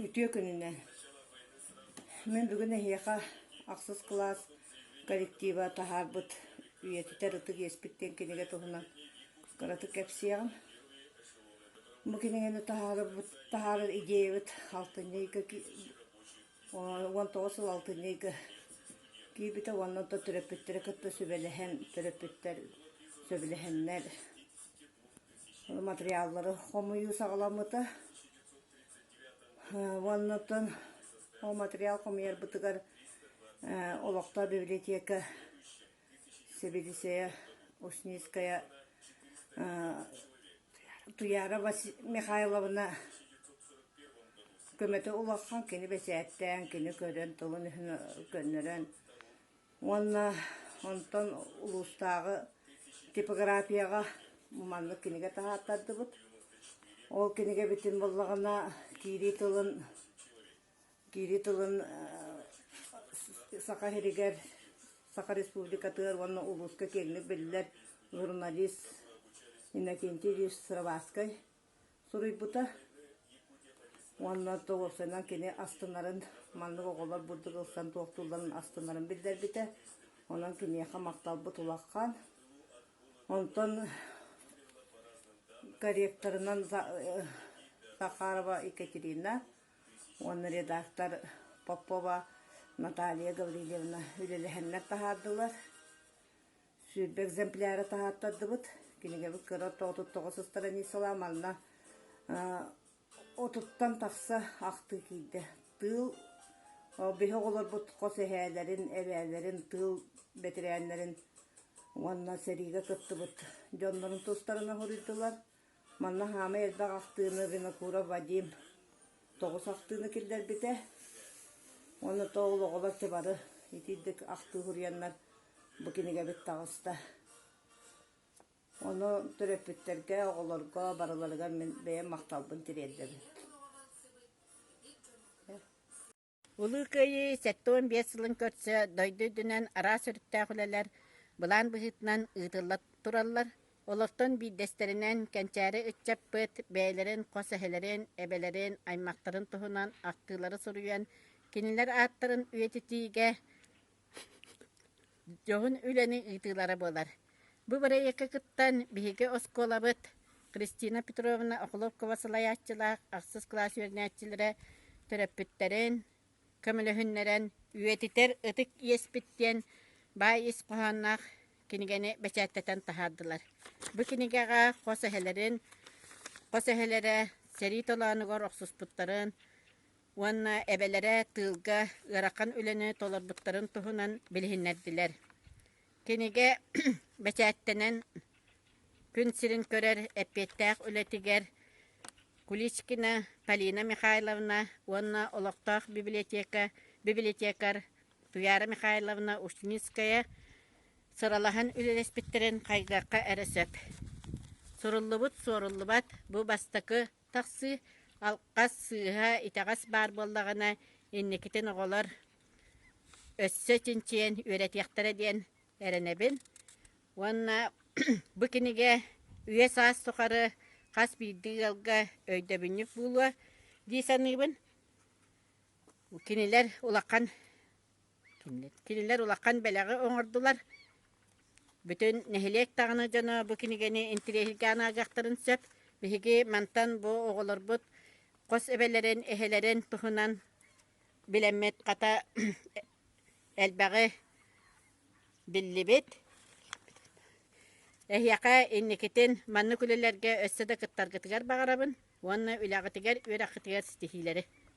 Үтүө күнүнэн! Мин бүгүн эһиэхэ ахсыс кылаас коллектива таһаарбыт «Үйэтитэр ытык иэспит» диэн кинигэ туһунан кыратык кэпсиэҕим. Бу кинигэни таһаарбыт таһаарар идеябыт алтынньы ыйга 19 сыл алтынньы ыйга киирбитэ уонна онтон төрөппүттэри кытта сүбэлэһэн, төрөппүттэр сөбүлэһэннэр материаллары хомуйуу саҕаламмыта. Уонна оттон ол материал хомуйарбытыгар олохтоох библиотека сэбиэдиссэйэ Ушницкая Туяра Михайловна көмөтө улахан, кини бэчээттээн, кини көрөн, тылын-өһүн көннөрөн Уонна онтон улуустааҕы типографияҕа маннык кинигэ таһааттардыбыт. Ол кинигэбитин буоллаҕына киирии тылын киирии тылын Саха сиригэр, Саха Республикатыгар уонна улууска киэҥник биллэр журналист Иннокентий Ильич Сыроватскай суруйбута уонна уопсайынан кини астынарын, маннык оҕолор бурдук ылсан туохтуулларын астынарын биллэрбитэ. Онон киниэхэ махталбыт улахан. Онтон корректорынан Захарова Екатерина уонна редактор Попова Наталья Гаврильевна үлэлэһэннэр таһаардылар. 20 экземпляры таһааттардыбыт. Кинигэбит кыра тоҕус страницалаах манна 30-тан тахса ахтыы киирдэ. Тыыл биһи оҕолорбут хос эһээлэрин, эбээлэрин, тыыл бэтэрээннэрин уонна сэриигэ кыттыбыт дьоннорун тустарынан суруйдулар. Манна саамай элбэх ахтыыны Винокуров Вадим 9 ахтыыны киллэрбитэ. Уонна то ол оҕолор бары итирдик ахтыы суруйаннар бу кинигэбит таҕыста. Ону төрөппүттэргэ, оҕолорго барыларыгар мин бэйэм махталбын тириэрдэбин. Улуу Кыайыы 75 сылын көрсө дойду үрдүнэн араас өрүттээх үлэлэр былаан быһыытынан ыытылла тураллар. Олортон биирдэстэринэн кэнчээри ыччаппыт бэйэлэрин хос эһэлэрин, эбэлэрин, аймахтарын туһунан ахтыылары суруйан, кинилэр ааттарын үйэтитиигэ дьоһун үлэни ыытыылара буолар. Бу бырайыакка кыттан биһиги оскуолабыт Кристина Петровна Охлопкова салайааччылаах ахсыс кылаас үөрэнээччилэрэ төрөппүттэрин көмөлөһүннэрэн үйэтитэр ытык иэспит диэн баай ис хоһоонноох кинигэни бэчээттэтэн таһаардылар. Бу кинигэҕэ хос эһэлэрин, хос эһэлэрэ сэрии толоонугар охсуспуттарын, уонна эбэлэрэ тыылга ыарахан үлэни толорбуттарын туһунан билиһиннэрдилэр. Кинигэ бэчээттэнэн күн сирин көрөр эппиэттээх үлэтигэр Куличкина Полина Михайловна уонна олохтоох библиотека библиотекарь Туяра Михайловна Ушницкая сыралаһан үлэлэспиттэрин хайгыахха эрэ сөп. Суруллубут суоруллубат бу бастакы тахсыы алҕас сыыһа итэҕэс баар буоллаҕына инникитин оҕолор өссө чинчийэн үөрэтиэхтэрэ диэн эрэнэбин уонна бу кинигэ үйэ саас тухары хас биирдии ыалга өйдөбүнньүк буолуо дии саныыбын. Кинилэр улахан Кинилэр улахан бэлэҕи оҥордулар. Бүтүн нэһилиэк даҕаны дьоно бу кинигэни интириэһиргээн ааҕыахтарын сөп. Биһиги мантан бу оҕолорбут хос эбэлэрин, эһэлэрин туһунан билэммит хата элбэҕи биллибит. Эһиэхэ инникитин маннык үлэлэргэ өссө да кыттаргытыгар баҕарабын уонна үлэҕитигэр, үөрэххитигэр ситиһиилэри.